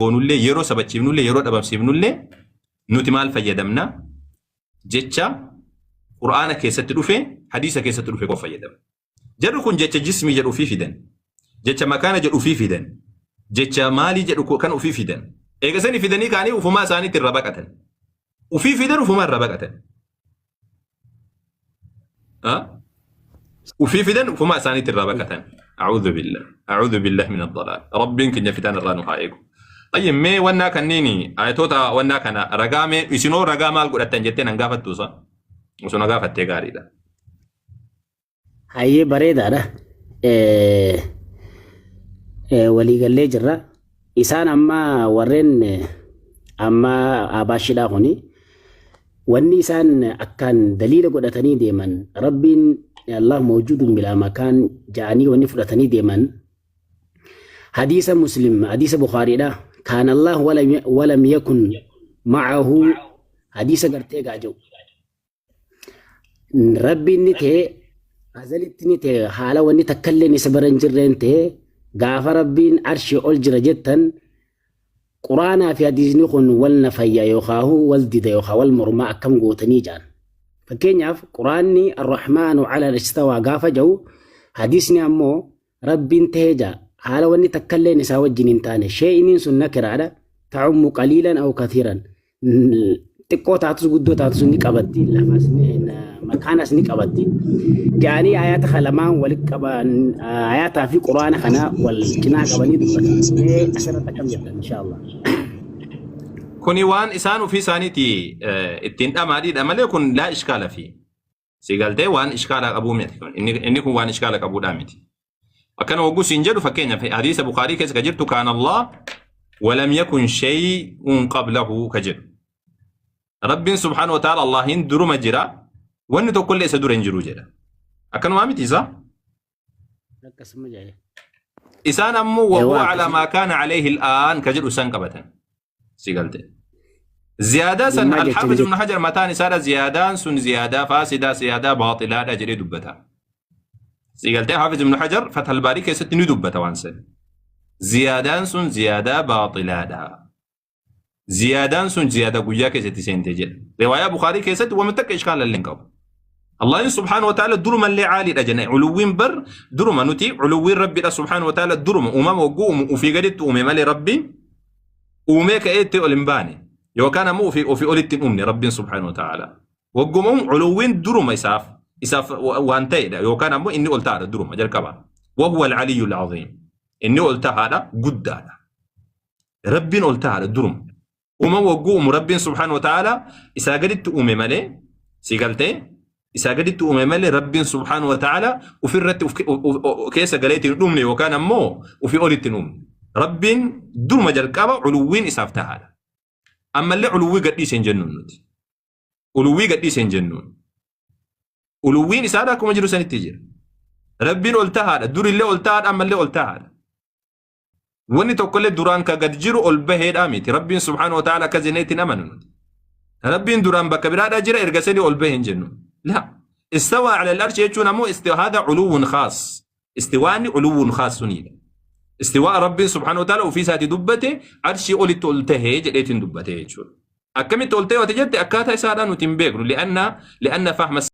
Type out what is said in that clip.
Goonullee, yeroo sabachiifnullee, yeroo dhabamsiifnullee, nuti maal fayyadamna? Jecha Qur'aana keessatti dhufe, hadiisa keessatti dhufe qofa fayyadamna. Jarri kun jecha jismii jedhu ofii fidan. Jecha makaana jedhu ofii fidan. Jecha maalii jedhu kan ofii fidan. Eega sani fidanii kaanii ufumaa isaaniitti irra baqatan. Ufii fidan, ufumaa irra baqatan. Ufii fidan, ufumaa isaaniitti irraa baqatan. أعوذ بالله، أعوذ بالله من الضلال. Rabbiin keenya fitaan irraa nu haa eegu. Tayyib, mee wannaa kanniini ayatoota wannaa kana ragaa, mee isinoo ragaa maal godhattan jettee nan gaafattu isa? Osoo na gaafattee gaariidha. Hayyee, bareedaadha. Waliigallee jirra. Isaan amma warreen amma abaashiidhaa kuni wanni isaan akkaan daliila godhatanii deeman, Rabbiin الله موجود بلا مكان ja'anii wanni fudhatanii deeman hadiisa Muslim, hadiisa Bukaariidha. كان الله ولم يكن معه hadiisa gartee gaa jiru. Rabbiin ni ta'e, azalitti ni ta'e, haala wanni takkalleen isa bara hin jirreen ta'e. Gaafa Rabbiin arshii ol jira jettan, Quraanaa fi hadiisni kun wal na fayya yookaan wal dida yookaan wal mormaa, akkam gootanii jaan. Fakkeenyaaf, Quraanni الرحمن على استوى gaafa jedhu, hadiisni ammoo Rabbiin ta'ee jaa, haala wanni takkalleen isaa wajjin hin taane. Shee'iniin sun nakiraadha, تعم قليلا أو كثيرا, xiqqoo taatus guddoo taatus ni qabatti, lafas makaanas ni qabatti jaanii ayata lamaan walitti qaban, ayataa fi Quraana kana wal cinaa qabanii dubbatan. Mee asirratti akkam jettan, inshallah? Kuni waan isaan ofii isaaniiti ittiin dhamaadhiidha malee kun لا إشكال فيه. Si galtee, waan ishkaala qabuu miti. Inni kun waan ishkaala qabuudhaa miti. Akkana hogguu siin jedhu, fakkeenyaaf, hadiisa Bukaarii keessa ka jirtu, كان الله ولم يكن شيء قبله ka jedhu. Rabbiin سبحانه وتعالى Allahin duruma jira, wanni tokkollee isa dura hin jiru jedha. Akkanumaa miti isaa? Akkasuma jedhe. Isaan ammoo وهو Eewaa على akkasuma. ما كان عليه الآن ka jedhu isaan qabatan. Si galte. Ziyaadaa san Dhimmaa jecha Alxaafiz ni Ibn Hajar mataan isaadha, ziyaadaan sun ziyaadaa faasidaa, ziyaadaa baaxilaadha jedhee dubbata. Si galtee, Xaafiz Ibn Hajar Fath al-Baarii keessatti ni dubbata waan san. Ziyaadaan sun ziyaadaa baaxilaadha. Ziyaadaan sun ziyaadaa guyyaa keessatti seente jedha. Riwaayaa Bukaarii keessatti waan takka ishkaala illee hin qabu. Allahin سبحانه وتعالى durumallee caaliidha jenna. Culuwwiin bar duruma nuti culuwwiin Rabbiidha سبحانه وتعالى duruma uumama hogguu uumu ufii gaditti uume malee Rabbi uumee ka'ee itti ol hin baane. Yookaan ammoo ofii olitti hin uumne Rabbiin سبحانه وتعالى. Wagguma uumu culuwwiin duruma isaaf waan ta'edha yookaan ammoo inni ol ta'aadha duruma jalqaba. وهو العلي العظيم. Inni ol ta'aadha, guddaadha. Rabbiin ol ta'aadha duruma. Uumama wagguu uumu Rabbiin سبحانه وتعالى isaa gaditti uume malee, si galtee, isaa gaditti uume malee Rabbiin سبحانه وتعالى ofirratti keessa galeetti hin dhumne yookaan ammoo ofii olitti hin uumne. Rabbiin duruma jalqaba culuwwiin isaaf ta'aadha. Ammallee culuwwii gadhiise hin jennuun nuti. Uluwwii gadhiise hin jennuun. Uluwwiin isaadha akkuma jiru sanitti jira. Rabbiin ol tahaadha. Durillee ol tahaadha, ammallee ol tahaadha. Wanni tokkollee duraan ka gad jiru ol baheedhaa miti. Rabbiin سبحانه وتعالى akka jenneetti hin amanu nuti. Rabbiin duraan bakka biraadhaa jira, erga sanii ol bahe hin jennu. لا. استوى على العرش jechuun ammoo هذا علو خاص. Istiwaanni علو خاص suniidha. Istiwaa Rabbiin سبحانه وتعالى ofii isaatii dubbate, arshii olitti ol tahee jedheetiin dubbate jechuudha. Akkamitti ol ta'e wati jette, akkaataa isaadhaa nuti hin beeknu. لأن فهم